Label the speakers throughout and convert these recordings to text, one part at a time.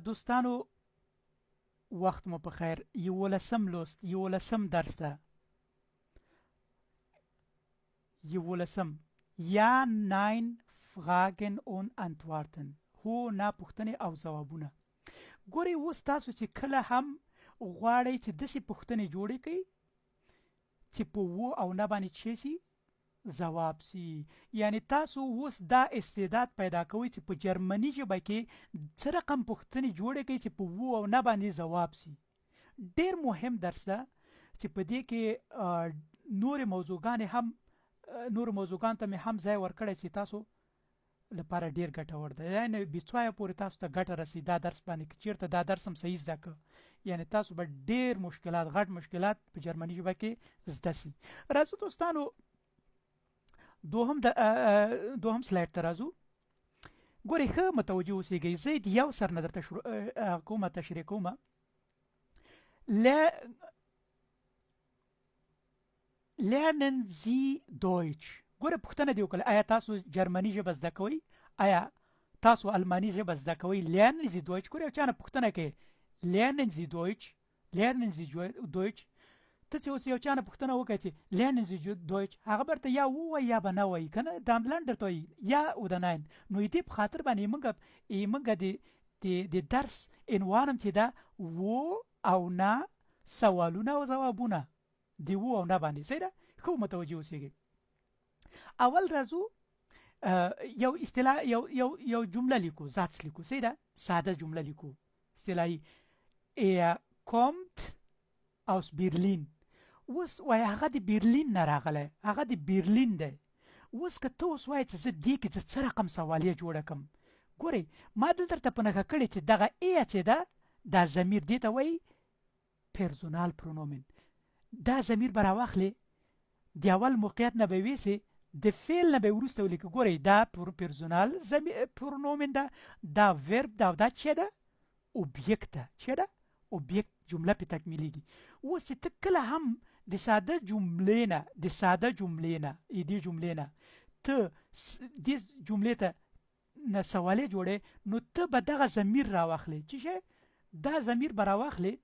Speaker 1: دوستانو وخت مو په خیر. یولسم لوست، یولسم درس ده. یولسم Ja, Nein, Fragen und Antworten، هو نه پوښتنې او ځوابونه. ګورئ اوس تاسو چې کله هم غواړئ چې داسې پوښتنې جوړې کړئ چې په وو او نه باندې چه سي ځواب سي، یعنی تاسو اوس دا استعداد پیدا کوئ چې په جرمني ژبه کې څه رقم پوښتنې جوړې کړئ چې په وو او نه باندې ځواب سي. ډیر مهم درس ده چې په دې کې نورې موضوعګانې هم، نورو موضوعګان ته مې هم ځای ورکړی چې تاسو لپاره ډیر ګټور دی، یعنی بیڅوایه پورې تاسو ته ګټه رسي دا درس باندې. که چیرته دا درس هم صحیح زده که، یعنی تاسو به ډیر مشکلات، غټ مشکلات په جرمني ژبه کې زده سي. راځو دوستانو، دوهم سلایډ ته راځو. ګورئ ښه متوجه اوسېږئ، زه د یو سر نه درته شروع کومه تشریح کومه. Lernen Sie Deutsch؟ ګوره پوښتنه دی وکړه، آیا تاسو جرمني ژبه زده کوئ؟ آیا تاسو الماني ژبه زده کوئ؟ Lernen Sie Deutsch؟ ګوره یو چا نه پوښتنه کوي Lernen Sie Deutsch؟ Lernen Sie Deutsch؟ ته چې اوس یو چا نه پوښتنه وکړې چې Lernen Sie Deutsch، هغه به درته یا ووایي یا به نه وایي، که نه دا لنډ درته وایي Ja oder Nein. نو د دې په خاطر باندې موږ د درس عنوان هم چې ده وو او نه سوالونه او ځوابونه دی وو او نه باندې. صحیح ده؟ ښه متوجه اوسېږئ. اول راځو یو اصطلاح، یو یو یو جمله لیکو، Satz لیکو. صحیح ده؟ ساده جمله لیکو اصطلاحي. Er kommt aus Berlin. اوس وایي هغه د برلین نه راغلی، هغه د برلین دی. اوس که ته اوس وایې چې زه دې کې زه څه رقم سوالیه جوړه کړم، ګورئ ما دلته درته په نښه کړې چې دغه er چې ده دا ضمیر دې ته وایي Personalpronomen. دا ضمیر به راواخلې، د اول موقعیت نه به ویسې، د فعل نه به وروسته ولیکې. ګورئ دا Personalpronomen ده، دا Verb ده او دا څه ده؟ Objekt ده. څه ده؟ Objekt، جمله په تکمیلیږي. اوس چې ته کله هم د ساده جملې نه، د ساده جملې نه، دې جملې نه ته دې جملې ته نه سوالې جوړې، نو ته به دغه ضمیر راواخلې. چې شی؟ دا ضمیر به راواخلې،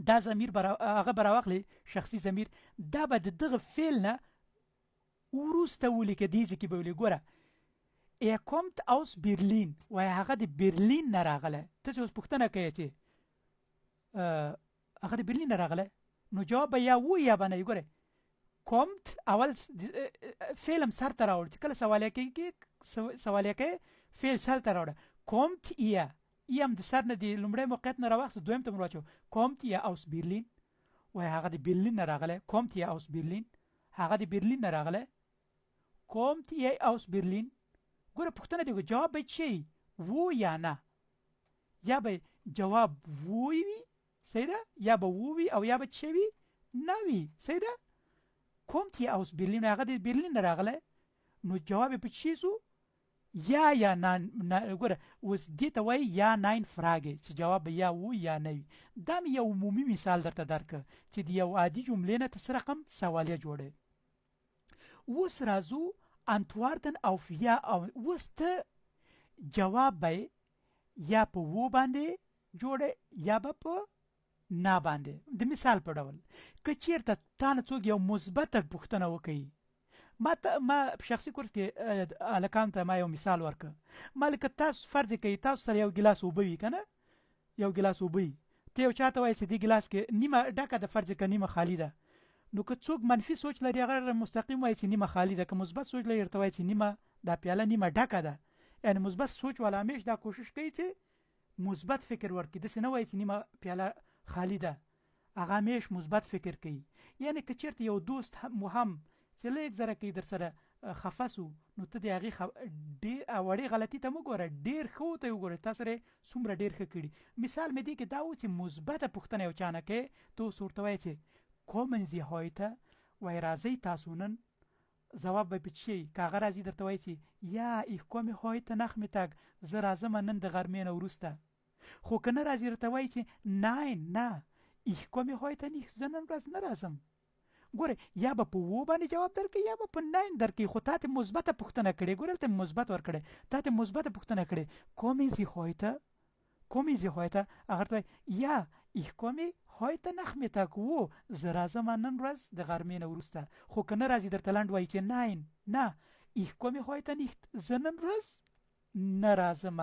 Speaker 1: دا ضمیر به هغه به راواخلې، شخصي ضمیر، دا به د دغه فعل نه وروسته ولیکې، دې ځای کې به ولیکې. ګوره Er kommt aus Berlin، وایي هغه د برلین نه راغلی. ته چې اوس پوښتنه کوې چې هغه د برلین نه راغلی، نو جواب به یا وو یا به نه وي. ګوره kommt اول فعل هم سر ته راوړ، چې کله سوالیه کوي، سوالیه کوي فعل سر ته راوړه. kommt er، er هم د سر نه د لومړی موقعیت نه راواخیست، دویم ته مو واچو. kommt er aus Berlin، وایي هغه د برلین نه راغلی. kommt er aus Berlin، هغه د برلین نه راغلی. kommt er aus Berlin. ګوره پوښتنه دی، جواب به څه وو یا نه؟ یا به جواب وو وي، صحیح ده، یا به وو وي او یا به څه وي؟ نه وي. صحیح ده؟ kommt er aus Berlin، هغه د برلین نه راغلی، نو جواب یې په څه سو؟ یا یا نه. ګوره اوس دې ته وایي Ja-Nein-Frage، چې جواب به یا وو یا نه وي. دا مې یو عمومي مثال درته درکړ چې د یو عادي جملې نه ته څه رقم سوالیه جوړوې. اوس راځو Antworten auf Ja او اوس ته جواب به یا په وو باندې جوړې یا به په نه باندې. د مثال په ډول که چیرته تا نه څوک یو مثبته پوښتنه وکړي، ما ته ما په شخصي کورس کې هلکانو ته ما یو مثال ورکړ. ما لکه تاسو فرض کړئ تاسو سره یو ګیلاس اوبه وي که نه، یو ګیلاس اوبه وي، ته یو چا ته وایې چې دې ګیلاس کې نیمه ډکه ده، فرض کړه نیمه خالي ده، نو که څوک منفي سوچ لري هغه مستقیم وایي چې نیمه خالي ده، که مثبت سوچ لري ورته وایي چې نیمه دا پیاله نیمه ډکه ده. یعنی مثبت سوچ والا همیش دا کوشش کوي چې مثبت فکر ورکړي، داسې نه وایي چې نیمه پیاله خالي ده، هغه همیش مثبت فکر کوي. یعنی که چېرته یو دوست مو هم چې لږ ذره کوي در سره خفه سو، نو ته د هغې ډېر وړې غلطي ته مه ګوره، ډېر ښه ورته وګوره، تا سره یې څومره ډېر ښه کړي. مثال مې دې کې دا و چې مثبته پوښتنه یو چا نه کوې، ته اوس ورته وایې چې kommen Sie heute، وایي راځئ تاسو نن، ځواب به په څه وي؟ که هغه راځي درته وایي چې Ja, ich komme heute Nachmittag، زه راځم نن د غرمې نه وروسته. خو که نه راځي درته وایي چې Nein، نه، ich komme heute nicht، زه نن ورځ نه راځم. ګوره یا به په وو باندې جواب درکړي یا به په Nein درکړي، خو تا ته مثبته پوښتنه کړې. ګوره دلته مثبت ورکړی، تا ته مثبته پوښتنه کړې kommen Sie heute، Kommen Sie heute؟ هغه ورته وایي ja ich komme heute Nachmittag. وو، زه راځم نن ورځ د غرمې نه وروسته. خو که نه راځي، درته لنډ وایي چې nein، نه، ich komme heute nicht، زه نن ورځ نه راځم.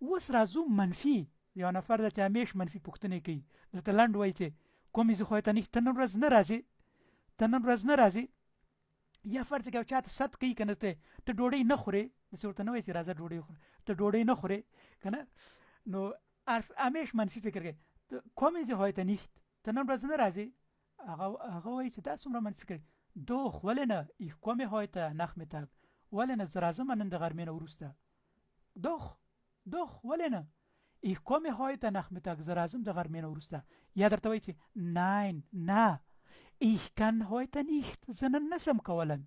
Speaker 1: اوس راځو منفي. یو نفر ده چې همیش منفي پوښتنې کوي، درته لنډ وایي چې kommen Sie heute nicht، ته نن ورځ نه راځې، ته نن ورځ نه راځې. یا فرض کړه یو چاته ست کوي که نه، ته ډوډۍ نه خورې، داسې ورته نه وایي چې راځه ډوډۍ وخوره، ته ډوډۍ نه خورې که نه. نو همیش منفي فکر کوي. Kommen Sie heute nicht، ته نن ورځ نه راځې. هغه وایي چې دا څومره منفي کوي. Doch، ولې نه، ich komme heute Nachmittag، ولې نه، زه راځم نن د غرمې نه وروسته. Doch، doch، ولې نه، ich komme heute Nachmittag، زه راځم د غرمې نه وروسته. یا درته وایي چې nein، نه، ich kann heute nicht، زه نن نسم کولی.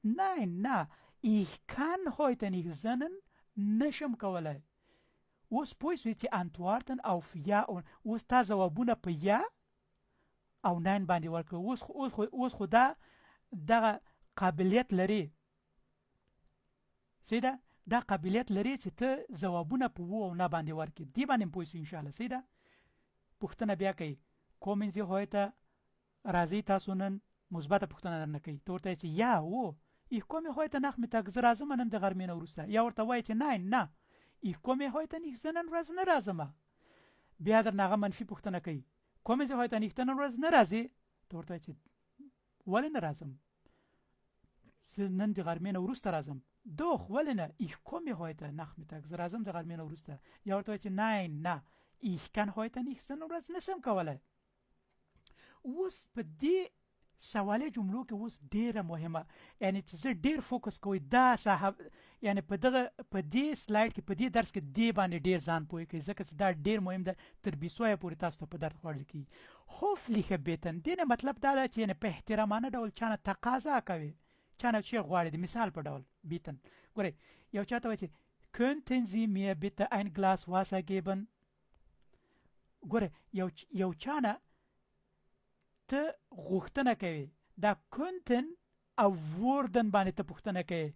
Speaker 1: Nein، نه، ich kann heute nicht، زه نن نشم کولی. اوس پوه شوې چې Antworten auf ja اوس تا ځوابونه په ja او nein باندې ورکړ. اوس خو دا دغه قابلیت لري، صحیح ده؟ دا قابلیت لري چې ته ځوابونه په وو او نه باندې ورکړې. دې باندې پوه شو ان شاء الله. صحیح ده؟ پوښتنه بیا کوي، kommen Sie heute، راځئ تاسو نن؟ مثبته پوښتنه درنه کوي، ته ورته چې ja، وو، ich komme heute Nachmittag، زه راځم نن د غرمې نه وروسته. یا ورته وایي چې nein، نه، ich komme heute nicht، زه نن ورځ نه راځم. بیا درنه هغه منفي پوښتنه کوي، kommen Sie heute nicht، ته نن ورځ نه راځې؟ ته ورته وایې چې ولې نه راځم، زه نن د غرمې نه وروسته راځم. Doch، ولې نه، ich komme heute Nachmittag، زه راځم د غرمې نه وروسته. یا ورته وایي چې nein، نه، ich kann heute nicht، زه نن ورځ نشم کولی. اوس په دې سوالي جملو کې اوس ډیره مهمه، یعنی چې زه ډیر focus کوي دا صاحب، یعنی په دغه په دې slide کې، په دې درس کې دې باندې ډیر ځان پوه کوي، ځکه چې دا ډیر مهم ده، تر B zwei پورې تاسو ته په درد خوړل کیږي. Höfliche Bitten، دې نه مطلب دا ده چې یعنی په احترامانه ډول چانه تقاضا کوي، چانه چې غواړي. د مثال په ډول Bitten، ګورئ، یو چاته وایي چې könnten Sie mir bitte ein Glas Wasser geben؟ ګوره، یو چانه ته غوښتنه کوي، دا könnten او würden باندې ته پوښتنه کوي.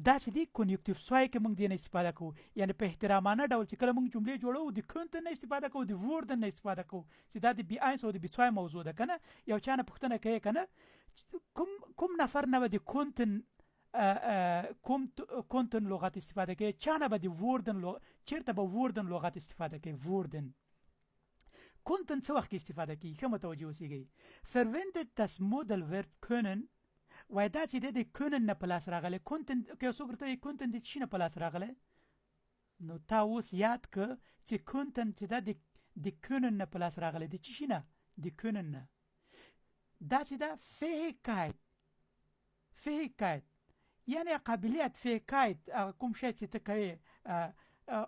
Speaker 1: دا چې دی Konjunktiv zwei کې موږ دې نه استفاده کوو، یعنی په احترامانه ډول چې کله موږ جملې جوړوو، د könnten نه استفاده کوو، د würden نه استفاده کوو، چې دا د B 1 او د B 2 موضوع ده کنه. یو چا نه پوښتنه کوي کنه، کوم نفر نه به د könnten کوم könnten لغت استفاده کوي، چا نه به د würden، چیرته به würden لغت استفاده کوي؟ Würden، könnten څه وخت کې استفاده کیږي؟ ښه متوجه اوسئ. Verwendet das Modalverb können، وای دا چې د können نه په لاس راغلی. Könnten، که یو څوک درته وایي könnten د څه نه په لاس راغلی، نو تا اوس یاد که چې könnten چې دا د können نه په لاس راغلی. د څه شي نه؟ د können نه. دا چې دا Fähigkeit، Fähigkeit یعنی قابلیت، Fähigkeit هغه کوم شی چې ته کوې،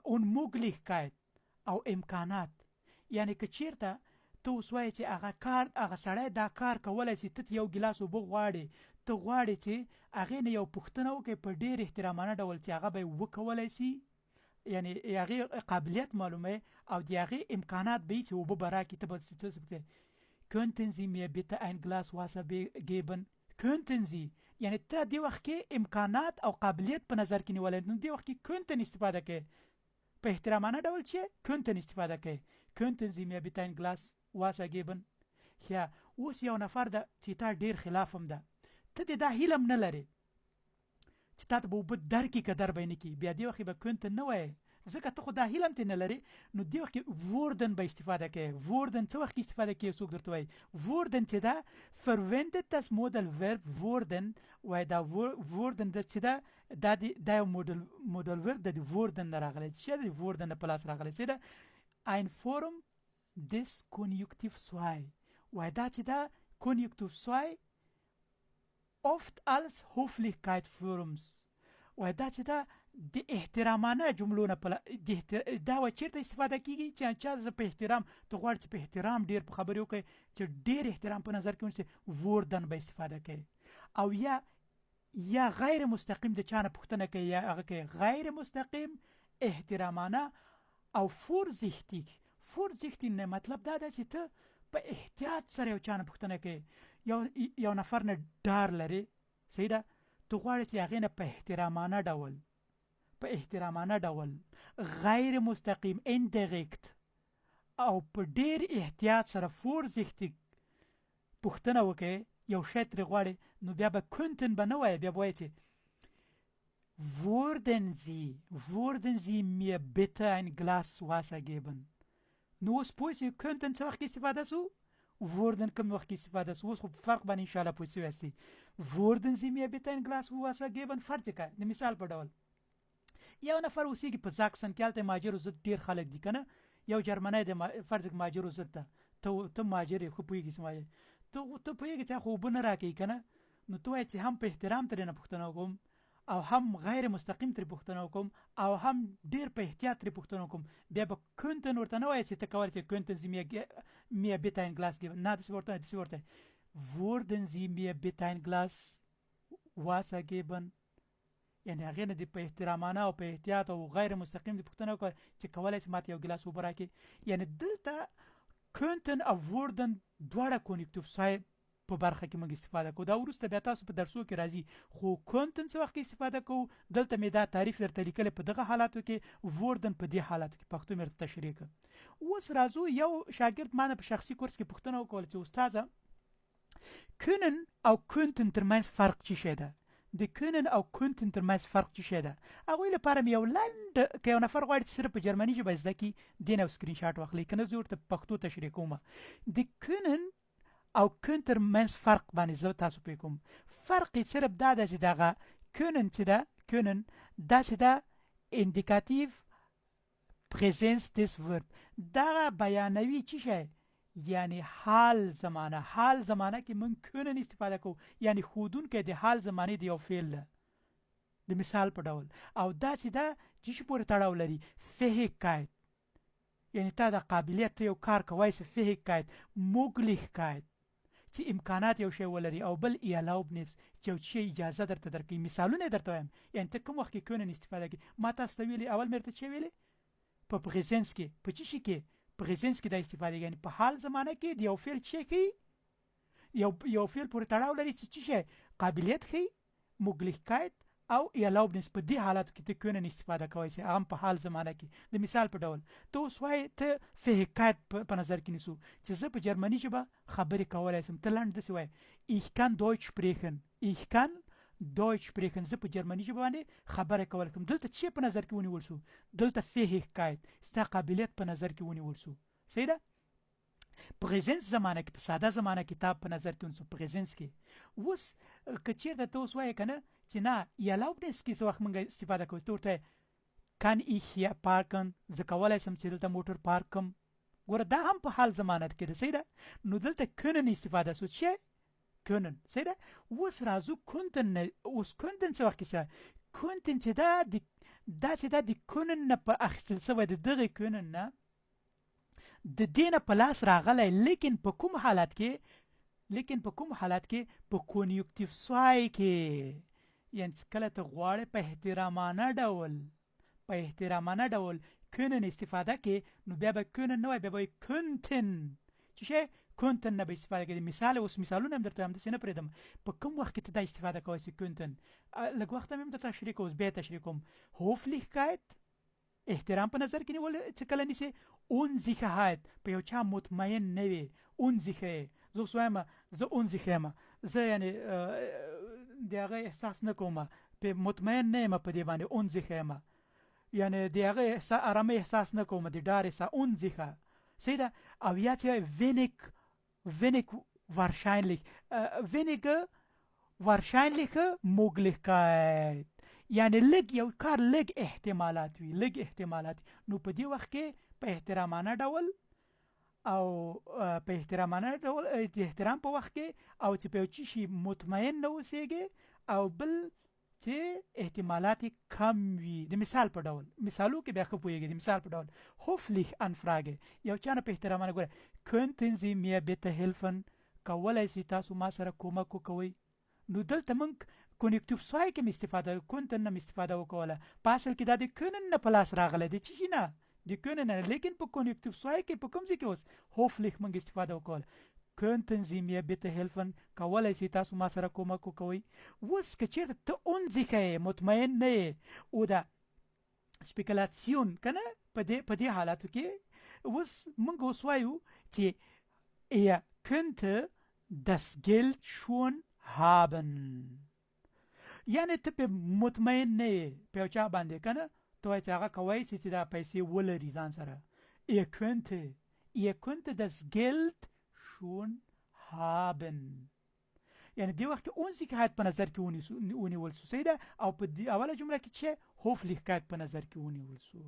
Speaker 1: und Möglichkeit او امکانات. یعنی که چیرته ته اوس وایې چې هغه کار، هغه سړی دا کار کولی شي، ته یو ګیلاس اوبه غواړې، ته غواړې چې هغې نه یو پوښتنه وکړې په ډېر احترامانه ډول چې هغه به یې وکولی شي، یعنی هغې قابلیت معلومه او د هغې امکانات به یې چې اوبه به راکړي، ته به څه وکړې؟ Könnten Sie mir bitte ein Glas Wasser geben؟ Könnten Sie، یعنی ته دې وخت کې امکانات او قابلیت په نظر کې نیولی، نو دې وخت کې könnten استفاده کوې، په احترامانه ډول چې könnten استفاده کوي. Könnten Sie mir bitte ein Glas Wasser geben؟ ښه، اوس یو نفر ده چې تا ډیر خلاف هم ده، ته دې دا هیله هم نه لرې چې تا ته به اوبه درکړي، که در به یې نه کړي، بیا دې وخت به könnten نه وایې، ځکه ته خو دا هیله هم ترې نه لرې. نو دې وخت کې würden به استفاده کوې. Würden څه وخت کې استفاده کوي؟ څوک درته وایي würden چې دا verwendet das Modalverb würden، وایي دا würden د چې دا دا دی، دا یو Modalverb د würden نه راغلی، چې د würden نه په لاس راغلی، چې دا ein Form des Konjunktiv 2، وایي دا چې دا Konjunktiv 2 oft als Höflichkeitsforms، وایي دا چې دا د احترامانه جملو نه دا و چیرته استفاده کیږي چې چا زه په احترام، ته غواړې چې په احترام ډیر په خبرې وکړې، چې ډیر احترام په نظر کې ونیسې، würden به استفاده کوي. او یا غیر مستقیم د چا نه پوښتنه کوي، یا هغه کوي غیر مستقیم، احترامانه او vorsichtig. Vorsichtig نه مطلب دا ده چې ته په احتیاط سره یو چا نه پوښتنه کوي، یو نفر نه ډار لري، صحیح ده؟ ته غواړې چې هغې نه په احترامانه ډول، په احترامانه ډول، غیر مستقیم، indirekt، او په ډیر احتیاط سره، vorsichtig، پوښتنه وکړې، یو شی ترې غواړې، نو بیا به könnten به نه وایې، بیا به وایې چې Würden Sie mir bitte ein Glas Wasser geben؟ نو اوس پوه شئ könnten څه وخت کې استفاده سو، würden کوم وخت کې استفاده سو. اوس خو په فرق باندې ان شاء الله پوه شوي یاستئ. Würden Sie mir bitte ein Glas Wasser geben؟ فرض کړه، د مثال په ډول، یو نفر اوسېږي په زاکسن کې، هلته مهاجرو ضد ډېر خلک دي که نه. یو جرمنی دی، فرض کړه مهاجرو ضد ده. ته مهاجر یې، ښه پوهېږي چې مهاجر ته پوهېږي چې خو اوبه نه راکوي که نه. نو ته وایې چې هم په احترام ترې نه پوښتنه وکړم او هم غیر مستقیم ترې پوښتنه وکړم او هم ډیر په احتیاط ترې پوښتنه وکړم. بیا به könnten ورته نه وایې چې ته کولی چې könnten Sie mir bitte ein Glas geben. نه، داسې ورته، داسې ورته: Würden Sie mir bitte ein Glas Wasser geben؟ یعنی هغې نه دې په احترامانه او په احتیاط او غیر مستقیم دې پوښتنه وکړه چې کولی شي ماته یو ګیلاس اوبه راکړي. یعنی دلته könnten او würden دواړه Konjunktiv zwei په برخه کې موږ استفاده کوو. دا وروسته بیا تاسو په درسو کې راځي. خو könnten څه وخت کې استفاده کوو، دلته مې دا تعریف درته لیکلی په دغه حالاتو کې، würden په دې حالاتو کې. پښتو مې درته تشریح کړ. اوس راځو، یو شاګرد ما نه په شخصي کورس کې پوښتنه وکوله چې استاذه، können او könnten ترمنځ فرق څه شی ده؟ د können او könnten ترمنځ فرق څه شی ده؟ هغوی لپاره مې یو لنډ، که یو نفر غواړي چې صرف په جرمني ژبه زده کړي، دې نه سکرین شاټ واخلي، که نه زه ورته پښتو تشریح کوم. د können او könnten ترمنځ فرق باندې زه تاسو پوه کوم. فرق یې صرف دا ده چې دغه können چې ده، können دا چې ده Indikativ Präsens des Verb، دغه بیانوي چی شی؟ یعنی حال زمانه. حال زمانه کې مونږ können استفاده کوو، یعنی ښودونکی د حال زمانه د یو فعل ده، د مثال په ډول. او دا چې ده چې شي پورې تړاو لري؟ Fähigkeit، یعنی تا د قابلیت، ته یو کار کوای سې. Fähigkeit، Möglichkeit، چې امکانات یو شی ولري، او بل Erlaubnis، چې یو شی اجازه درته درکوي. مثالونه درته وایم، یعنی ته کوم وخت کې können استفاده کوي. ما تاسو ته ویلي، اول مې درته څه ویلي؟ په Präsens کې، په چی شي کې؟ Präsens کې دا استفاده، یعنی په حال زمانه کې د یو فعل چې ښیي، یو فعل پورې تړاو لري چې چی شی؟ قابلیت ښیي، Möglichkeit او Erlaubnis. په دې حالاتو کې ته können استفاده کوی شي، هغه په حال زمانه کې. د مثال په ډول، ته اوس وایې، ته Fähigkeit په نظر کې نیسو چې زه په جرمني ژبه خبرې کولی شم. ته لنډ داسې وایې: Ich kann Deutsch sprechen. Ich kann Deutsch sprechen. زه په جرمني ژبه باندې خبرې کولی شم. دلته چې په نظر کې ونیول شو؟ دلته Fähigkeit، ستا قابلیت په نظر کې ونیول شو. صحیح ده؟ Präsens زمانه کې، په ساده زمانه کې تا په نظر کې ونیسو، Präsens کې. اوس که چیرته ته اوس وایې که نه چې نه، Erlaubnis کې څه وخت موږ استفاده کوو؟ ته ورته: Kann ich hier parken؟ زه کولی شم چې دلته موټر پارک کړم؟ ګوره، دا هم په حال زمانه کې ده. صحیح ده؟ نو دلته können استفاده سو. چې können، صحیح ده. اوس راځو könnten نه. اوس könnten څه وخت کې؟ څه könnten چې دا د دا چې دا د können نه په اخیستل سوی، د دغه können نه، د دې نه په لاس راغلی، لیکن په کوم حالت کې؟ لیکن په کوم حالت کې؟ په Konjunktiv zwei کې، یعنی چې کله ته غواړې په احترامانه ډول können استفاده کې، نو بیا به können نه وای، بیا به könnten. چې شی könnten نه به استفاده کوي. مثال، اوس مثالونه هم درته هم داسې نه پرېږدم. په کوم وخت کې ته دا استفاده کولی شې könnten؟ لږ وخت هم درته تشریح کوم، اوس بیا تشریح کوم. Höflichkeit، احترام په نظر کې نیول چې کله نیسې. Unsicherheit، په یو چا مطمئن نه وي، unsicher. زه اوس وایم زه unsicher یم، زه یعنی د هغه احساس نه کوم، په مطمئن نه یم په دې باندې، unsicher یم، یعنی د هغه احساس، آرامۍ احساس نه کوم، د ډار احساس، unsicher. صحیح ده؟ او یا چې wenig wahrscheinlich، weniger wahrscheinliche Möglichkeit، یعنی لږ یو کار لږ احتمالات وي، لږ احتمالات. نو په دې وخت کې په احترامانه ډول او په احترامانه ډول، د احترام په وخت کې، او چې په یو چی شي مطمئن نه اوسېږي، او بل چې احتمالات کم وي. د مثال په ډول، مثالو کې بیا ښه پوهېږي. د مثال په ډول، höflich Anfrage، یو چا نه په احترامانه، ګوره: Könnten Sie mir bitte helfen؟ کولای شئ تاسو ما سره کومک وکوئ؟ نو دلته موږ Konjunktiv zwei کې استفاده، könnten نه استفاده وکوله. په اصل کې دا د können نه په لاس راغلی، د چی نه؟ د können نه، لیکن په Konjunktiv zwei کې، په کوم ځای کې اوس؟ höflich موږ استفاده وکوله: Könnten Sie mir bitte helfen؟ کولای شئ تاسو ما سره کومک وکوئ؟ اوس که چېرته ته unsicher یې، مطمئن نه یې، او دا Spekulation کنه په دې حالاتو کې اوس موږ اوس وایو چې er könnte das Geld schon haben. یعنی ته په مطمئن نه یې په یو چا باندې کنه، ته وایې چې هغه کوی سي چې دا پیسې ولري ځان سره. Er könnte, er könnte das Geld schon haben. یعنی دې وخت کې Unsicherheit په نظر کې ونیول سو، صحیح ده؟ او په دې اوله جمله کې چې Höflichkeit په نظر کې ونیول سو.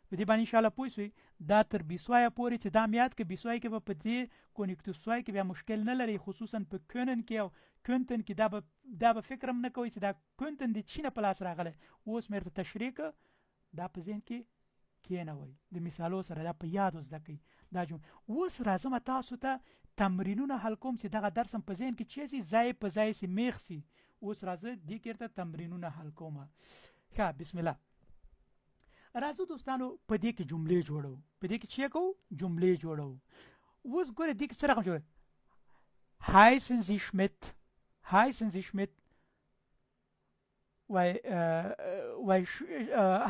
Speaker 1: په دې باندې انشاءالله پوه شئ. دا تر B zwei پورې چې دا میاد کې B zwei کې به په دې Konjunktiv zwei کې بیا مشکل نه لري، خصوصا په können کې او könnten کې. دا به فکر هم نه کوئ چې دا könnten د چینه په لاس راغلی. اوس مې درته تشریح که، دا په ذهن کې کینوئ، د مثالو سره دا په یاد زده کړئ دا جمله. اوس راځم تاسو ته تمرینونه حل کوم چې دغه درس هم په ذهن کې چې سي ځای په ځای سي میخ سي. اوس راځه دې کې ورته تمرینونه حل کوم. ښه، بسم الله. راځو دوستانو، په دې کې جملې جوړو. په دې کې چې کوو جملې جوړو. اوس ګوره دې کې څه رقم جوړو. Heißen Sie Schmidt؟ Heißen Sie Schmidt؟ وای وای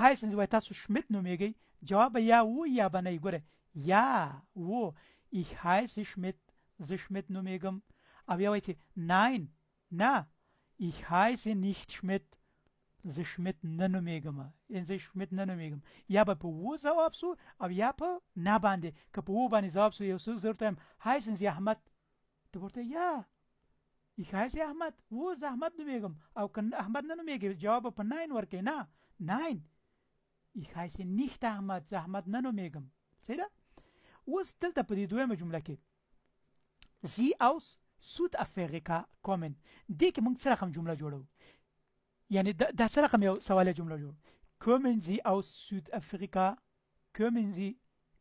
Speaker 1: heißen Sie، وای تاسو شمیت نومېږئ؟ جواب یا و یا به نه. ګوره، ja، و، ich heiße Schmidt، زه شمیت نومېږم. او یا وایي چې nein، نه، ich heiße nicht Schmidt، زه شمیت نه نومېږم، یعنی زه شمیت نه نومېږم. یا به په و ځواب سو او یا په نه باندې. که په و باندې ځواب سو، یو څوک زه ورته وایم heißen Sie Ahmad؟ ته ورته ja، ich heiße Ahmad، و زه احمد نومېږم. او که احمد نه نومېږي، جواب به په nein ورکړې، نه، nein، ich heiße nicht Ahmad، زه احمد نه نومېږم. صحیح ده؟ اوس دلته په دې دویمه جمله کې Sie aus Südafrika kommen، دې کې موږ څه رقم جمله جوړو؟ یعنی دا څه رقم یو سوالیه جمله جوړو؟ Kommen Sie aus Südafrika؟ Kommen Sie،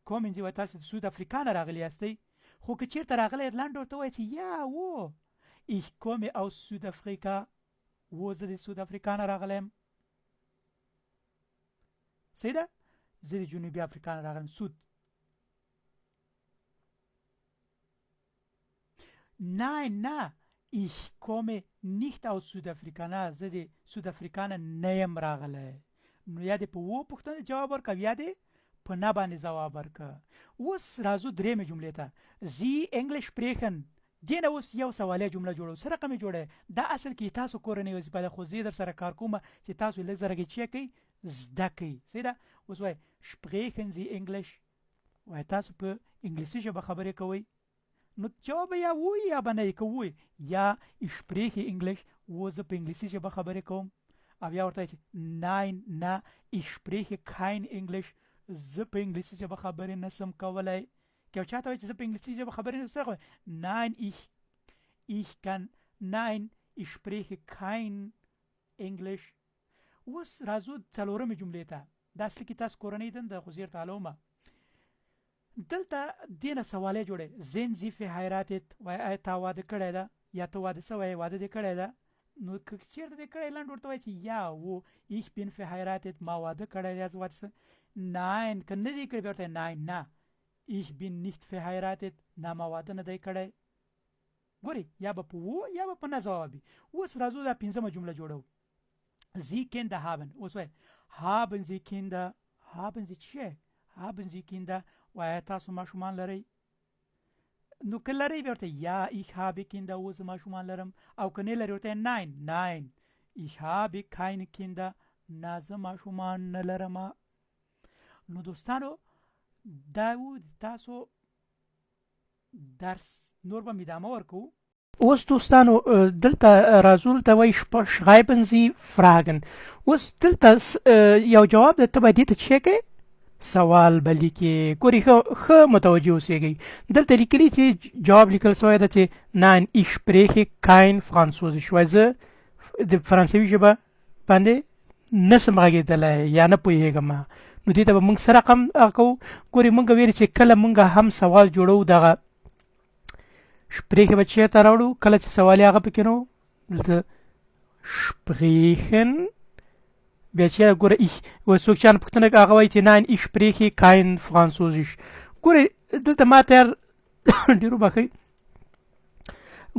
Speaker 1: kommen Sie، وای تاسو د سود افریقا نه راغلي یاستئ؟ خو که چیرته راغلی، لنډ ورته وایي چې ja، و، ich komme aus Südafrika، و، زه د سود افریقا نه راغلی یم. صحیح ده؟ زه د جنوبي افریقا نه راغلم. سود Nein، نه، ich komme nicht aus Südafrika، نه، زه د سود افریقا نه نه یم راغلی. نو یا دې په و پوښتنه جواب ورکړه، یا دې په نه باندې ځواب ورکړه. اوس راځو درېیمې جملې ته. Sie Englisch sprechen، دې نه اوس یو سوالیه جمله جوړو. څه رقم یې جوړه؟ دا اصل کې تاسو کورنۍ وظیفه ده، خو زه در سره کار کوم چې تاسو لږ زره کې چی کوئ زده کوئ. صحیح ده؟ اوس وایي sprechen Sie Englisch؟ وایي تاسو په انګلیسي ژبه خبرې کوئ؟ نو جواب یا و یا به نه. که وای، ja، ich spreche Englisch، و، زه په انګلیسي ژبه خبرې کوم. او یا ورته چې nein، نه، ich spreche kein Englisch، زه په انګلیسي ژبه خبرې نسم کولای. که یو چاته وایي چې زه په انګلیسي ژبه خبرې نسم کولای، nein، ich kann، nein، ich spreche kein Englisch. اوس راځو څلورمې جملې ته. دا اصلي کې تاسو کورنۍ دنده، خو زه درته حلومه. دلته دینه سواله جوړه. Sind Sie verheiratet؟ وای آیا تا واده کړی ده یا ته واده سوی، واده دې کړی ده؟ نو که چیرته دې کړی، لنډ ورته وایي چې ja، و، ich bin verheiratet، ما واده کړی دی، زه واده سوی. Nein، که نه دې کړی، بیا ورته nein، نه، ich bin nicht verheiratet، نه، ما واده نه دی کړی. ګوري، یا به په و یا به په نه ځواب وي. اوس راځو دا پنځمه جمله جوړو. Sie Kinder haben، اوس وای haben Sie Kinder؟ Haben Sie چې haben Sie Kinder؟ وای تاسو ماشومان لرئ؟ نو که لرئ، بیا ورته ja، ich habe Kinder، اوس ماشومان لرم. او که نه لرئ، ورته nein، nein، ich habe keine Kinder، نه، زه ماشومان نه لرم. نو دوستانو، دا و تاسو درس، نور به ادامه ورکو. اوس دوستانو، دلته راځو. دلته وایي schreiben Sie Fragen. اوس دلته یو جواب ده، ته به دې ته چې کوې سوال به لیکې. ګوري، ښه متوجه اوسېږئ. دلته لیکلي چې جواب لیکل شوی ده چې nein، ich spreche kein Französisch، وایي زه د فرانسوي ژبه باندې نسم غږېدلی یا نه پوهېږم. نو دې ته به موږ څه رقم کوو؟ ګوري، موږ ویلي چې کله موږ هم سوال جوړو، دغه spreche به چېرته راوړو؟ کله چې سوال هغه پکې نو دلته sprechen بیا چې ګوره ich و څوک چې پوښتنه کوي، هغه وایي چې nein، ich spreche kein Französisch. ګوره، دلته ما ته ډېر وبخښئ.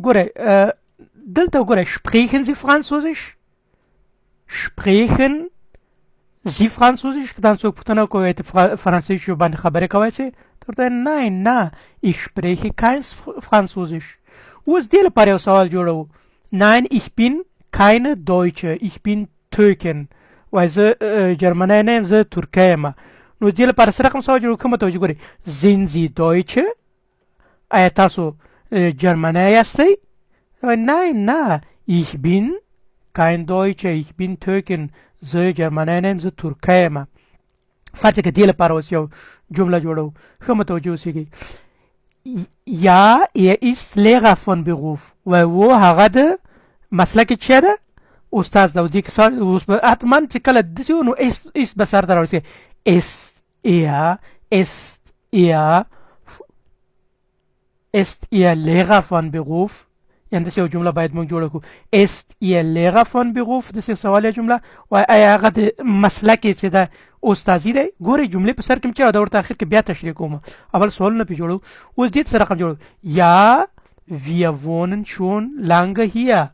Speaker 1: ګوره، دلته ګوره، sprechen Sie Französisch؟ Sprechen Sie Französisch؟ که دا څوک پوښتنه کوي ته فرانسوي ژبه باندې خبرې کوی سې؟ ته ورته nein، نه، ich spreche kein Französisch. اوس دې لپاره یو سوال جوړوو. Nein، ich bin keine Deutsche، ich bin Türkin. وای زه جرمنی نه یم، زه ترکی یم. نو دې لپاره څه رقم سوال جوړوو؟ ښه متوجه ګورئ. Sind Sie Deutsche؟ آیا تاسو جرمنی یاستئ؟ Nein، نه، ich bin kein Deutscher، ich bin Türkin. زه جرمنی نه یم، زه ترکی یم. فرض کړه دې لپاره اوس یو جمله جوړوو. ښه متوجه اوسېږئ. Ja، er ist Lehrer von Beruf. وای و هغه د مسلک چې ده استاد ده. او دې کې اوس به حتما چې کله داسې وو نو ist به سر ته راوړل شي. Ist er، ist er، ist ihr Lehrer von Beruf؟ یعنی داسې یو جمله باید موږ جوړه کړو. Ist ihr Lehrer von Beruf؟ داسې سوالیه جمله. وای آیا هغه د مسلک یې چې ده استادي دی؟ ګورئ جملې په سر کې چې دا ورته اخر کې بیا تشریح کوم، اول سوالونه پرې جوړو. اوس دې څه رقم جوړو؟ Ja، wir wohnen schon lange hier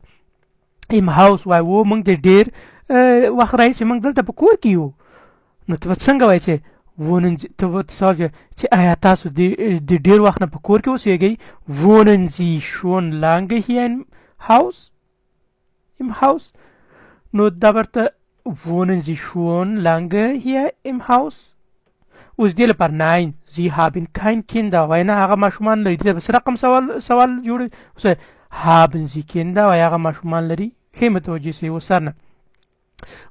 Speaker 1: im Haus. وای و موږ د ډېر وخت راهیسې موږ دلته په کور کې یو. نو ته به څنګه وایې چې wohnen، ته به سوال چې آیا تاسو د ډېر وخت نه په کور کې اوسېږئ؟ Wohnen Sie schon lange hier im Haus؟ im Haus. نو دا ورته wohnen Sie schon lange hier im Haus؟ اوس دې لپاره nein، Sie haben kein Kinder. وایي نه، هغه ماشومان لري. دې ته به څه رقم سوال جوړ؟ haben Sie Kinder؟ وایي هغه ماشومان لري. ښه متوجه سئ. اوس سر نه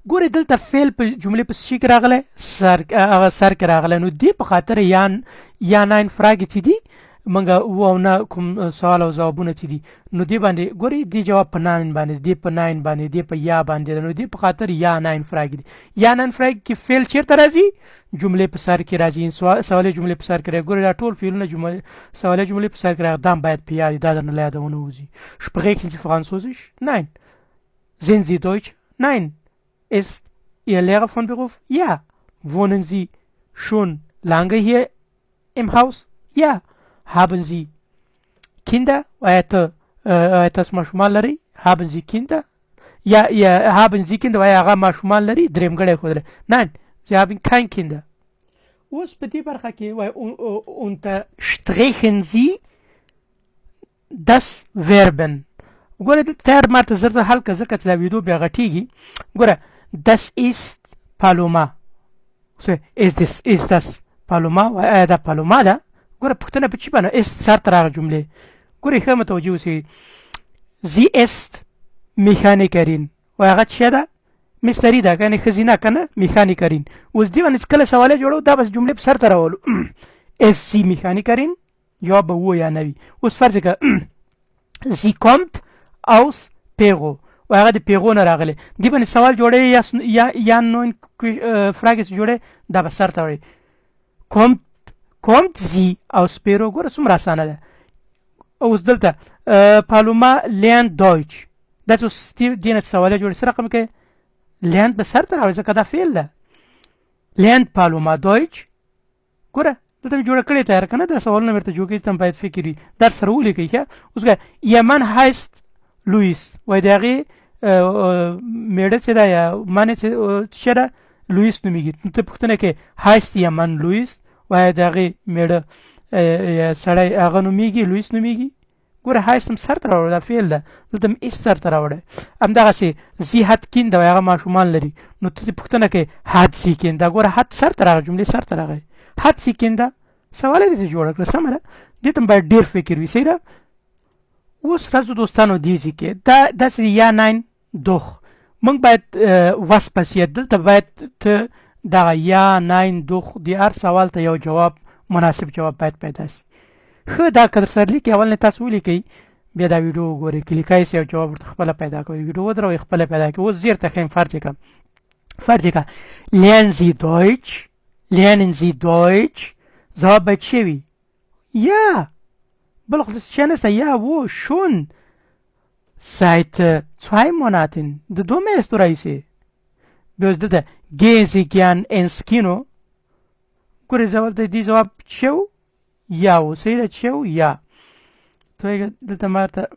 Speaker 1: ګورئ، دلته فعل په جملې په څه کې راغلی؟ سر، هغه سر کې راغلی. نو دې په خاطر Ja nein Frage چې دي موږ و او نه کوم سوال او ځوابونه چې دي، نو دې باندې ګورئ، دې جواب په nein باندې، دې په nein باندې، دې په Ja باندې. نو دې په خاطر Ja nein Frage دي. Ja nein Frage کې فعل چیرته راځي؟ جملې په سر کې راځي، سوالي جملې په سر کې راځي. ګورئ دا ټول فعلونه جمله سوالي جملې په سر کې راغلي. دا هم باید په یاد، دا درنه له یاده ونه وځي. Sprechen Sie Französisch؟ Nein. Sind Sie Deutsch؟ Nein. Ist Ihr Lehrer von Beruf؟ Ja. Wohnen Sie schon lange hier im Haus؟ Ja. Haben Sie Kinder؟ آیا ته آیا تاسو ماشومان لرئ؟ Haben Sie Kinder؟ Ja، haben Sie Kinder؟ آیا هغه ماشومان لري؟ درېیمګړی ښودلی. Nein، Sie haben kein Kinder. اوس په دې برخه کې وایي unterstreichen Sie das Verben. ګوره دلته تیار ماته زر زر حل که، ځکه چې دا ویډیو بیا غټیږي. ګوره das ist Paloma. Ist das، ist das Paloma؟ آیا دا پالوما ده؟ ګوره پوښتنه په چی باندې ist سر ته راغله جملې. ګورئ ښه متوجه اوسئ. Sie ist Mechanikerin. وایي هغه څه ده؟ مستری ده کنه، ښځینه کنه، Mechanikerin. اوس دې باندې کله سواله جوړو، دا بس جملې په سر ته راولو. Ist sie Mechanikerin؟ جواب به و یا نه وي. اوس فرض کړه sie kommt aus Peru. و هغه د پیرو نه راغلی. دې باندې سوال جوړوي یا Ja nein Frage څه جوړوي، دا به سر ته وړي. Kommt sie aus Peru؟ ګوره څومره اسانه ده. اوس دلته Paloma lernt Deutsch. دا چې اوس دې نه سواله جوړ څه رقم کوي؟ lernt به سر ته راوړي ځکه دا فعل ده. Lernt Paloma Deutsch؟ ګوره دلته مې جوړه کړې تیار که نه، دا سوالونه مې ورته جوړ کړي، ته هم باید فکر وي، دا سره ولیکئ. ښه اوس ګوره ihr Mann heißt Luis. وایي د هغې مېړه چې ده یا Mann یې چې ده لویس نومېږي. نو ته پوښتنه کوې heißt ihr Mann Luis؟ وایي د هغې مېړه یا سړی هغه نومېږي لویس نومېږي. ګوره heißt هم سر ته راوړی، دا فعل ده، دلته هم ist سر ته راوړی. همدغسې sie hat Kinder. وایي هغه ماشومان لري. نو ته پوښتنه کوې hat sie Kinder؟ ګوره hat سر ته راغی، جملې سر ته راغی. Hat sie Kinder؟ سوال یې داسې جوړه کړه، سمه ده. دې ته هم باید ډېر فکر وي، صحیح ده. اوس راځو دوستانو دې ځای کې دا داسې Ja nein doch. موږ باید was passiert دلته باید ته دغه Ja nein doch د هر سوال ته یو جواب، مناسب جواب باید پیدا سي. ښه دا که درسره لیکئ، اول نه تاسو ولیکئ، بیا دا ویډیو وګورئ. که لیکای سئ یو جواب ورته خپله پیدا کوئ، ویډیو ودروئ، خپله پیدا کوئ. اوس زه درته ښیم. فرض کړه، فرض کړه lernen Sie Deutsch؟ Lernen Sie Deutsch؟ ځواب باید څه وي؟ Ja. بل خو څه نشته. Ja و schon seit 2 Monaten، د دوه میاشتو راهیسې. بیا اوس دلته gehen Sie gern ins Kino؟ ګورئ ځواب د دې ځواب څه و؟ Ja و. صحیح ده، څه و؟ Ja. ته دلته ماته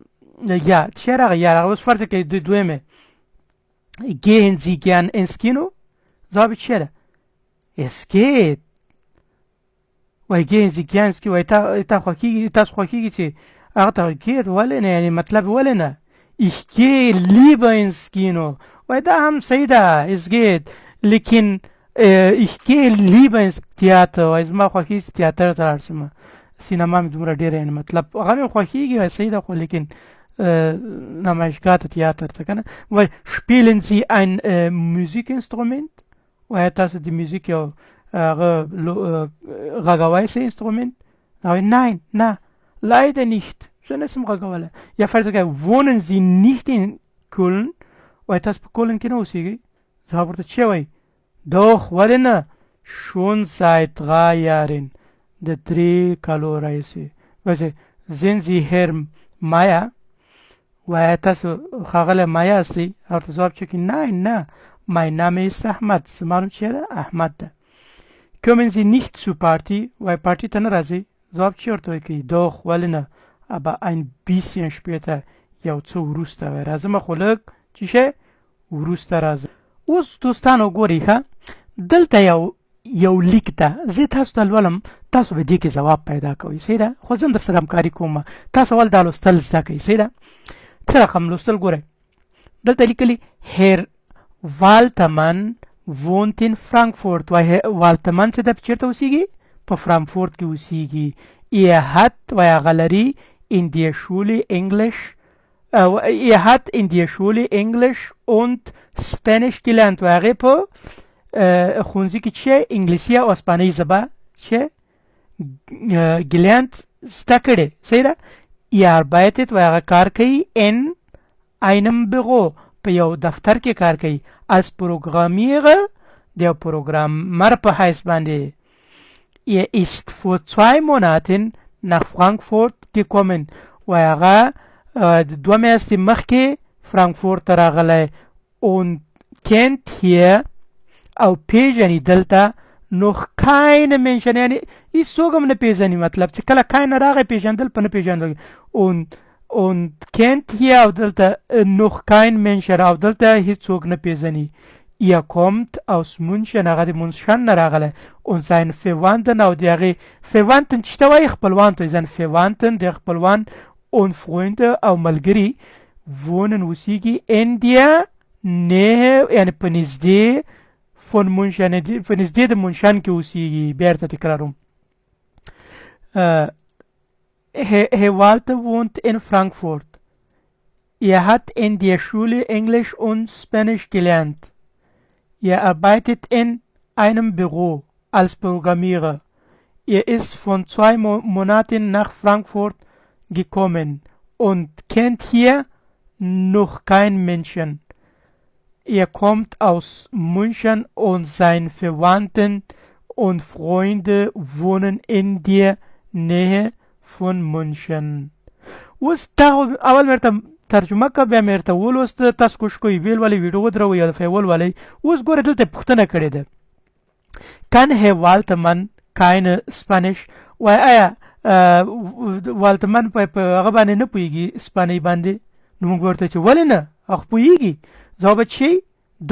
Speaker 1: Ja څه راغی؟ Ja راغی. اوس فرض کړئ د دویمې gehen Sie gern ins Kino؟ ځواب یې چی ده؟ Es geht. وای gehen Sie gern ins Kino؟ وای تا تا خوښیږي، تاسو خوښیږي چې هغه ته geht، ولې نه؟ یعنی مطلب ولې نه؟ Ich gehe lieber ins Kino. وای دا هم صحیح ده، es geht، لیکن ich gehe lieber ins Theater. وای زما خوښیږي چې تیاتر ته لاړ شم، سینما مې دومره ډېره، یعنی مطلب هغه مې خوښیږي. وای صحیح ده، خو لیکن نمایشګاه ته، تیاتر ته که نه. وای spielen Sie ein Musikinstrument؟ وای تاسو د میوزیک یو هغه غږوی سئ، انسترومنت؟ هغه nein، نه، leider nicht، زه نسم غږولی. یا فرض کړئ wohnen Sie nicht in Köln؟ وای تاسو په کولن کې نه اوسېږئ؟ ځواب ورته چی وایي؟ doch، ولې نه، schon seit drei Jahren، د درې کلو راهیسې. وایي sind Sie Herr Meier؟ وایه تاسو ښاغلی مایا یاستئ؟ ورته ځواب چې nein، نه، mein Name ist Ahmad، زما نوم چې ده احمد ده. Kommen Sie nicht zur Party؟ وای پارټي ته نه راځئ؟ ځواب چې ورته وایي؟ doch، ولې نه، aber ein bisschen später، یو څه وروسته. وای راځم، خو لږ چې شی وروسته راځم. اوس دوستانو ګورئ، ښه، دلته یو لیک ده، زه تاسو ته لولم، تاسو به دې کې ځواب پیدا کوئ. صحیح ده؟ خو زه هم در سره همکاري کوم. تاسو اول دا لوستل زده کړئ. صحیح ده؟ څه رقم لوستل؟ ګورئ، دلته لیکلي Herr Waltermann wohnt in Frankfurt. وای والتمن چې ده چېرته اوسېږي؟ په فرانکفورت کې اوسېږي. Er hat، وای هغه لري، in der Schule Englisch، er hat in der Schule Englisch und Spanisch gelernt. وای هغې په ښوونځي کې چې انګلیسي او اسپانۍ ژبه چې gelernt، زده کړې. صحیح ده؟ Er arbeitet، وای هغه کار کوي، in einem Büro، په یو دفتر کې کار کوي، als Programmierer، د یو پروګرامر په حیث باندې. Er ist vor zwei Monaten nach Frankfurt gekommen. وای هغه 2 میاشتې مخکې فرانکفورت ته راغلی. und kennt hier، او پیژني دلته، noch keine Menschen، یعنی هیڅوک هم نه پیژني. مطلب چې کله keine راغی، پیژندل په نه پیژندل. und kennt hier، او دلته، noch kein Menschen، او دلته هیڅوک نه پیژني. Er kommt aus München، هغه د مونشن نه راغلی. und sein Verwandten، او د هغې Verwandten چې ته وایي خپلوان ته، sein Verwandten، د خپلوان، und Freunde، او ملګري، wohnen، اوسیږي، in der Nähe، یعنی په نږدې، von München، په نږدې د مونشن کې اوسیږي. بیرته تکراروم. Herr Walter wohnt in Frankfurt. Er hat in der Schule Englisch und Spanisch gelernt. Er arbeitet in einem Büro als Programmierer. Er ist vor 2 Monaten nach Frankfurt gekommen und kennt hier noch kein Menschen. Er kommt aus München und seine Verwandten und Freunde wohnen in der Nähe von München. اوس دا اول مې ورته ترجمه کړه، بیا مې ورته ولوسته. تاسو کوښښ کوئ ویل ولئ، ویډیو ودروئ او دفعه ولولئ. اوس ګوره، دلته پوښتنه کړې ده kann Herr Waltermann keine Spanisch؟ وای آیا والتمن په هغه باندې نه پوهېږي، اسپانۍ باندې؟ نو موږ ورته چې ولې نه، هغه پوهېږي. ځواب به چې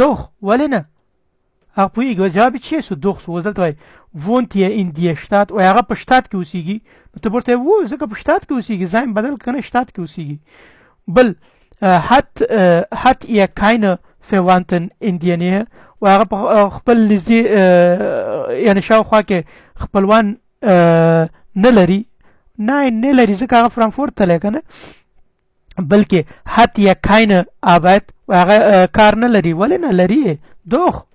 Speaker 1: doch، ولې نه، هغه پوهېږي. جواب یې چې سو؟ doch سو. اوس دلته وایي wohnt ihr in der Stadt؟ وایي هغه په Stadt کې اوسېږي. نو ته ورته وو ځکه په Stadt کې اوسېږي، ځای بدل کنه، Stadt کې اوسېږي. بل hat ihr keine Verwandten in der Nähe؟ وایي هغه په خپل نږدې، یعنی شاوخوا کې خپلوان نه لري؟ نه، نه لري، ځکه هغه فرانکفورت ته تللی که نه. بلکې hat ihr keine Arbeit؟ هغه کار نه لري؟ ولې نه، لري. doch،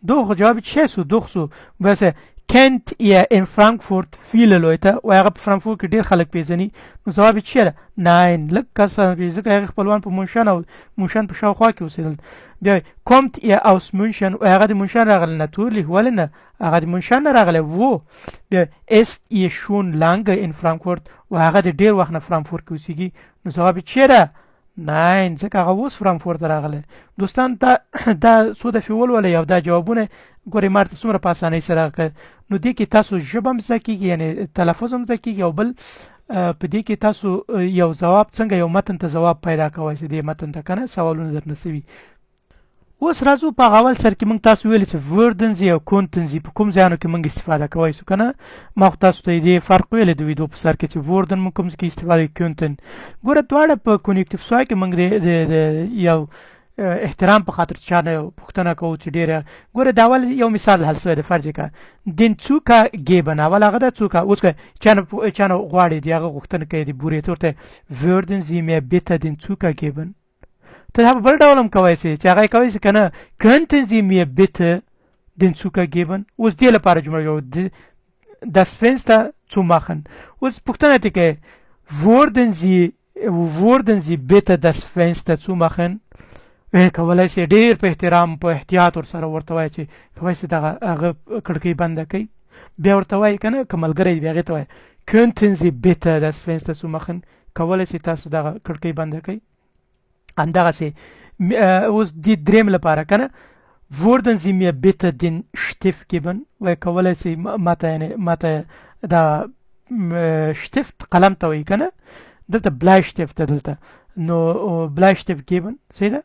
Speaker 1: doch. جواب چې سو؟ doch سو. بس kennt ihr in Frankfurt viele Leute؟ وای هغه په فرانکفورت کې ډېر خلک پیژني. نو ځواب یې چیرې؟ nein، لږ کسان پیژني، ځکه هغه خپلوان په مونشن او مونشن په شاوخوا کې اوسېدل. بیا kommt ihr aus München؟ وای هغه د مونشن راغلی؟ natürlich، ولې نه، هغه د مونشن نه راغلی وو. بیا ist ihr schon lange in Frankfurt؟ وای هغه د ډېر وخت نه فرانکفورت کې اوسېږي. نو ځواب یې چیرې؟ nein، ځکه هغه اوس فرانکفورت ته راغلی. دوستان، دا څو دفعې ولولئ او دا جوابونه ګورئ ما ته څومره په اسانۍ سره راکړ. نو دې کې تاسو ژبه هم زده کېږي، یعنې تلفظ هم زده کېږي، او بل په دې کې تاسو یو ځواب څنګه یو متن ته ځواب پیدا کوئ چې دې متن ته که نه سوالونه درنه سوي. اوس راځو په هغه اول سر کې موږ تاسو ویل چې würden Sie او könnten Sie په کوم ځایونو کې موږ استفاده کوی سو کنه. ما خو تاسو ته دې فرق ویل د ویدو په سر کې چې würden موږ کوم ځای کې استفاده کوو könnten. ګوره دواړه په Konjunktiv zwei کې موږ د یو احترام په خاطر چا نه پوښتنه کوو چې ډېره. ګوره دا اول یو مثال حل سوی دی، فرض یې کړه den Zucker geben، اول هغه ده Zucker. اوس که چا نه غواړي د هغه غوښتنه کوي د بورې ته ورته würden Sie mir bitte den Zucker geben. ته دا په بل ډول هم کوی سي چې هغه یې کوی سي که نه könnten Sie mir bitte den Zucker geben. اوس دې لپاره جمله جوړوو das Fenster zu machen. اوس پوښتنه ترې کوي würden Sie bitte das Fenster zu machen. کولای سي ډېر په احترام په احتیاط ورسره ورته وایي چې کولی سي دغه هغه کړکۍ بنده کړئ. بیا ورته وایي که نه که ملګری بیا هغې ته وایي könnten Sie bitte das Fenster zu machen، کولی سي تاسو دغه کړکۍ بنده کړئ. همدغسې اوس دې دریم لپاره که نه würden Sie mir bitte den Stift geben، وایي کولی سي ماته یعنې ماته دا Stift قلم ته وایي که نه، دلته Bleistift ده دلته، نو Bleistift geben، صحیح ده.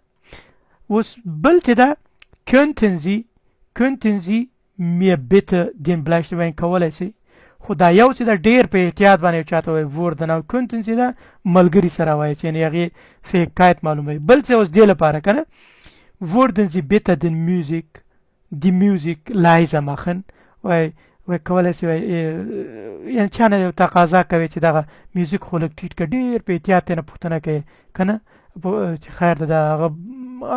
Speaker 1: اوس بل چې ده könnten Sie mir bitte den Bleistift وایي کولی سي، خو دا یو چې ده ډېر په احتیاط باندې یو چاته وایي würden او könnten Sie ده ملګري سره وایي چې یعنې هغې Fähigkeit معلوموي. بل څه اوس دې لپاره که نه würden Sie bitte den Musik die Musik leiser machen، وایي وایي کولی سي وایي یعنې چا نه یو تقاضا کوي چې دغه میوزیک خو لږ ټیټ کړه، ډېر په احتیاط ترې نه پوښتنه کوي که نه چې خیر ده دا هغه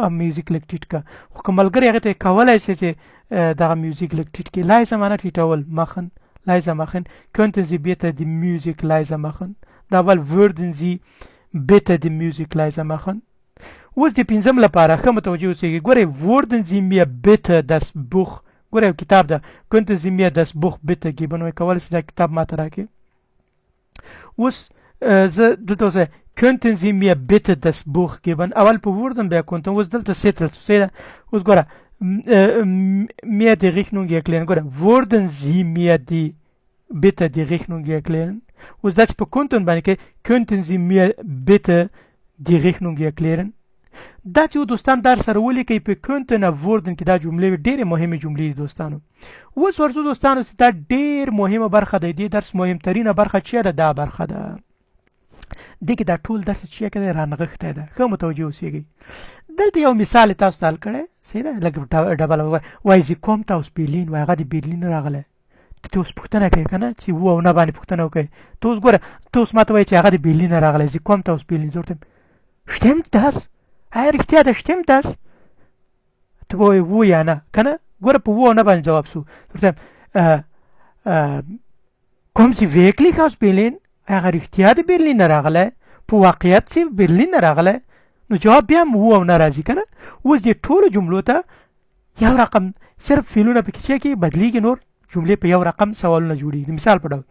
Speaker 1: میوزیک لږ ټیټ کړه. خو که ملګری هغې ته کولی سي چې دغه میوزیک لږ ټیټ کړي، leise معنی ټیټول، machen leiser machen، könnten Sie bitte die Musik leiser machen. دا اول würden Sie bitte die Musik leiser machen. اوس د پنځم لپاره ښه متوجه اوسئ. ګورئ würden Sie mir bitte das Buch، ګورئ یو کتاب ده، könnten Sie mir das Buch bitte geben، وایي کولی سئ دا کتاب ماته راکړئ. اوس زه دلته اوس könnten Sie mir bitte das Buch geben، اول په würden بیا könnten. اوس دلته ستل سو، صحیح ده. اوس ګوره mir die Rechnung erklären، ګوره würden Sie mir die bitte die Rechnung erklären. اوس دا چې په könnten باندې کې könnten Sie mir bitte die Rechnung erklären. دا چې دوستان در سره ولیکئ په könnten او würden کې دا جملې ډېرې مهمې جملې دي دوستانو. اوس ورځو دوستانو چې دا ډېر مهمه برخه ده، دې درس مهمترینه برخه چې ده دا برخه ده. دې کې دا ټول درس چې کړی رانغښتی ده، ښه متوجه اوسېږئ. دلته یو مثال تاسو ته حل کړی، صحیح ده، لږ ډبل وایي sie kommt aus Berlin، وایي هغه د برلین راغلی. ته اوس پوښتنه کوې که نه چې وو او نه باندې پوښتنه وکړې. ته اوس ګوره ته اوس ماته وایي چې هغه د برلین راغلی، sie kommt aus Berlin. زه ورته stimmt das؟ آیا رښتیا ده stimmt das؟ ته به وایې وو یا نه که نه. ګوره په وو او نه باندې جواب سو. ورته kommt sie wirklich aus Berlin؟ هغه رښتیا د برلین نه راغلی، په واقعیت چې برلین نه راغلی. نو جواب بیا هم وو او نه راځي که نه. اوس دې ټولو جملو ته یو رقم صرف فعلونه پکې چې کې بدلیږي، نور جملې په یو رقم سوالونه جوړیږي. د مثال په ډول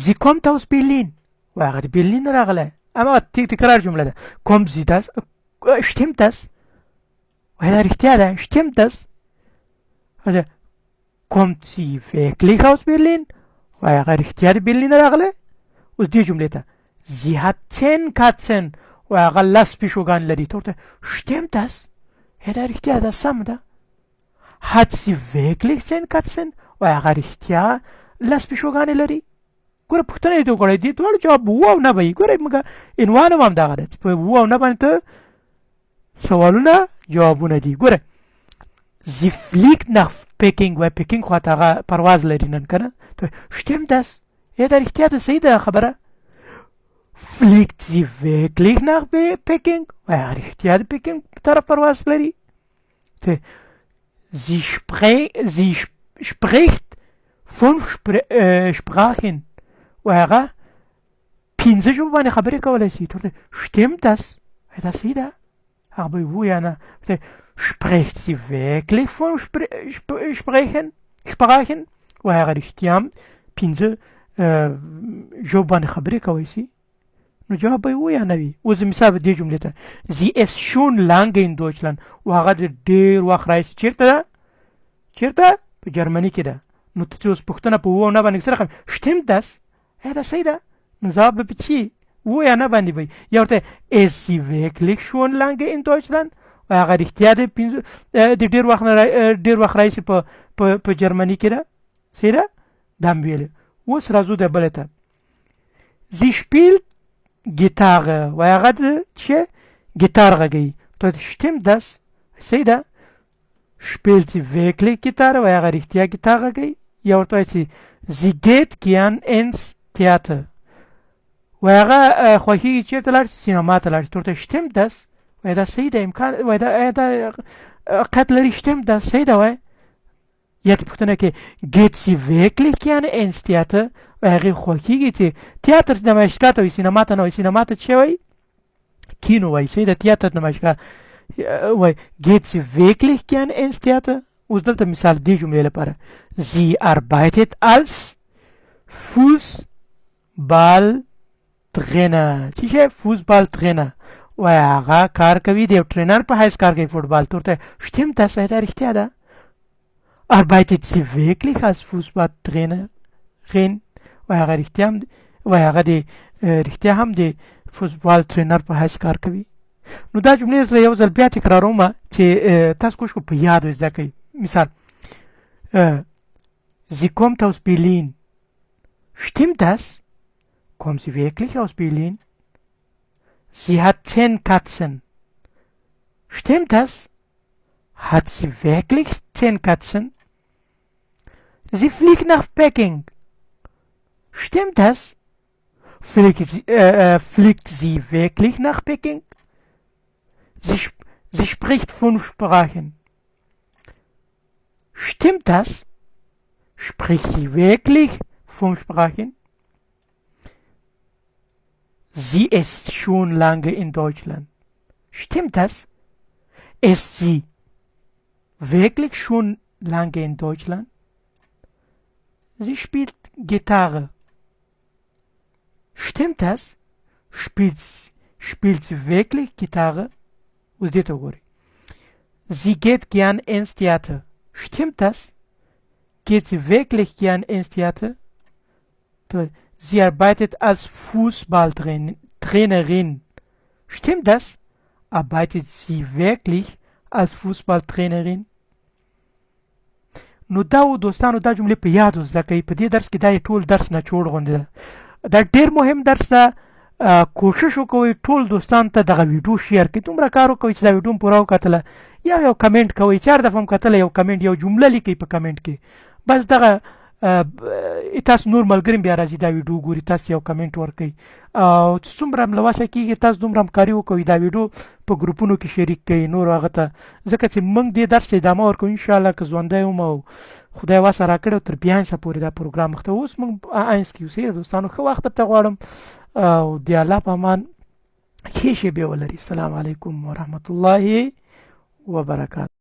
Speaker 1: sie kommt aus Berlin، وایي هغه د برلین نه راغلی، اما تکرار جمله ده. kommt sie das؟ stimmt das؟ وایي دا رښتیا ده، stimmt das؟ kommt sie wirklich aus Berlin؟ وایي هغه رښتیا د برلین نه راغلی. اوس دې جملې ته sie hat zehn Katzen، وایي هغه لس پیشوګان لري. ته ورته stimmt das؟ دا رښتیا ده، سم ده. hat sie wirklich zehn Katzen؟ وایي هغه رښتیا لس پیشوګانې لري. ګوره پوښتنه یې وکړه، دې دواړو جواب وو او نه به وي. ګوره موږ عنوان هم همدغه دی چې په وو او نه باندې ته سوالونه جوابونه دي. ګوره sie fliegt nach Peking، وایي پیکنګ خواته هغه پرواز لري نن که نه. stimmt das؟ دا رښتیا ده، صحیح ده خبره. fliegt sie wirklich nach Peking؟ وایي هغه رښتیا د پیکنګ په طرف پرواز لري. Sie, sie spricht fünf Sprachen، وایي هغه پنځه ژبو باندې خبرې کولی شي. ته ورته stimmt das؟ دا صحیح ده. هغه به وو یا نه. spricht sie wirklich fünf Sprachen؟ وایي هغه رښتیا هم پنځه ژبو باندې خبرې کولی شي. نو جواب به وو یا نه وي. اوس مثال به دې جملې ته sie ist schon lange in Deutschland، و هغه د ډېر وخت راهیسې چېرته ده؟ چېرته؟ په جرمني کې ده. نو ته چې اوس پوښتنه په وو او نه باندې سره خم stimmt das؟ دا صحیح ده. نو ځواب به په چی وو یا نه باندې وي. یا ورته ist sie wirklich schon lange in Deutschland؟ وایي هغه رښتیا دی پنځه د ډیر وخت نه ډیر وخت راهیسې په جرمني کې ده. صحیح ده، دا هم ویلې. اوس راځو د بلې ته. Sie spielt Gitarre. وایي هغه د چې ګیتار غږوي. ته stimmt das؟ صحیح ده. Spielt sie wirklich Gitarre؟ وایي هغه رښتیا ګیتار غږوي. یا ورته وایي چې sie geht gern ins Theater. وایي هغه خوښېږي چېرته لاړ شي؟ سینما ته لاړ شي. ته ورته stimmt das؟ وایي دا صحیح ده، امکان وایي دا آیا دا حقیقت لري؟ stimmt das؟ صحیح ده. وایي یا ته پوښتنه کې geht sie wirklich gerne ins Theater؟ وایي هغې خوښېږي چې تیاتر نمایشګاه ته وایي، سینما ته نه وایي. سینما ته چې وایي کینو وایي. صحیح ده، تیاتر نمایشګاه وایي. geht sie wirklich gern ins Theater؟ اوس دلته مثال دې جملې لپاره sie arbeitet als Fußballtrainer. چې شی Fußballtrainer؟ وایي هغه کار کوي، د یو ټرینر په حیث کار کوي فوټبال. ته ورته stimmt das؟ دا رښتیا ده. arbeitet sie wirklich als Fußballtrainerin؟ وایي هغه رښتیا هم وایي هغه د رښتیا هم د فوټبال ټرینر په حیث کار کوي. نو دا جملې زه یو ځل بیا تکراروم چې تاسو کوښښ په یاد زده کړئ. مثال sie kommt aus Berlin. Stimmt das? Kommt sie wirklich aus Berlin? Sie hat 10 Katzen. Stimmt das? Hat sie wirklich 10 Katzen? Sie fliegt nach Peking. Stimmt das? Fliegt sie wirklich nach Peking? Sie spricht 5 Sprachen. Stimmt das? Spricht sie wirklich 5 Sprachen? Sie ist schon lange in Deutschland. Stimmt das? Ist sie wirklich schon lange in Deutschland? Sie spielt Gitarre. Stimmt das? Spielt sie wirklich Gitarre? اوس دې ته وګورئ. Sie geht gern ins Theater. Stimmt das? Geht sie wirklich gern ins Theater? Sie arbeitet als Fußballtrainerin. Stimmt das? Arbeitet sie wirklich als Fußballtrainerin? نو دا و دوستانو، دا جملې په یاد زده کړئ. په دې درس کې دا ټول درس نچوړ غوندې ده. دا ډېر مهم درس ده. کوشش وکوئ ټول دوستان ته دغه ویډیو share کړئ. دومره کار وکوئ چې دا ویډیو هم پوره وکتله، یا یو کمنټ کوئ، چې هر دفعه هم کتله یو کمنټ، یو جمله لیکئ په کمنټ کې. بس دغه تاسو نور ملګري بیا راځي دا ویډیو ګوري، تاسو یو کمنټ ورکړئ او چې څومره هم له وسه کېږي تاسو دومره همکاري وکوئ، دا ویډیو په ګروپونو کې شریک کړئ نور هغه ته، ځکه چې موږ دې درس ته ادامه ورکوو انشاءالله که ژوندی وم او خدای وسه راکړې او تر بیا پورې دا پروګرام مخته. اوس موږ eins کې اوسېږو دوستانو، ښه وخت درته غواړم او د الله په امان ښې شېبې ولري. السلام علیکم ورحمت الله وبرکاته.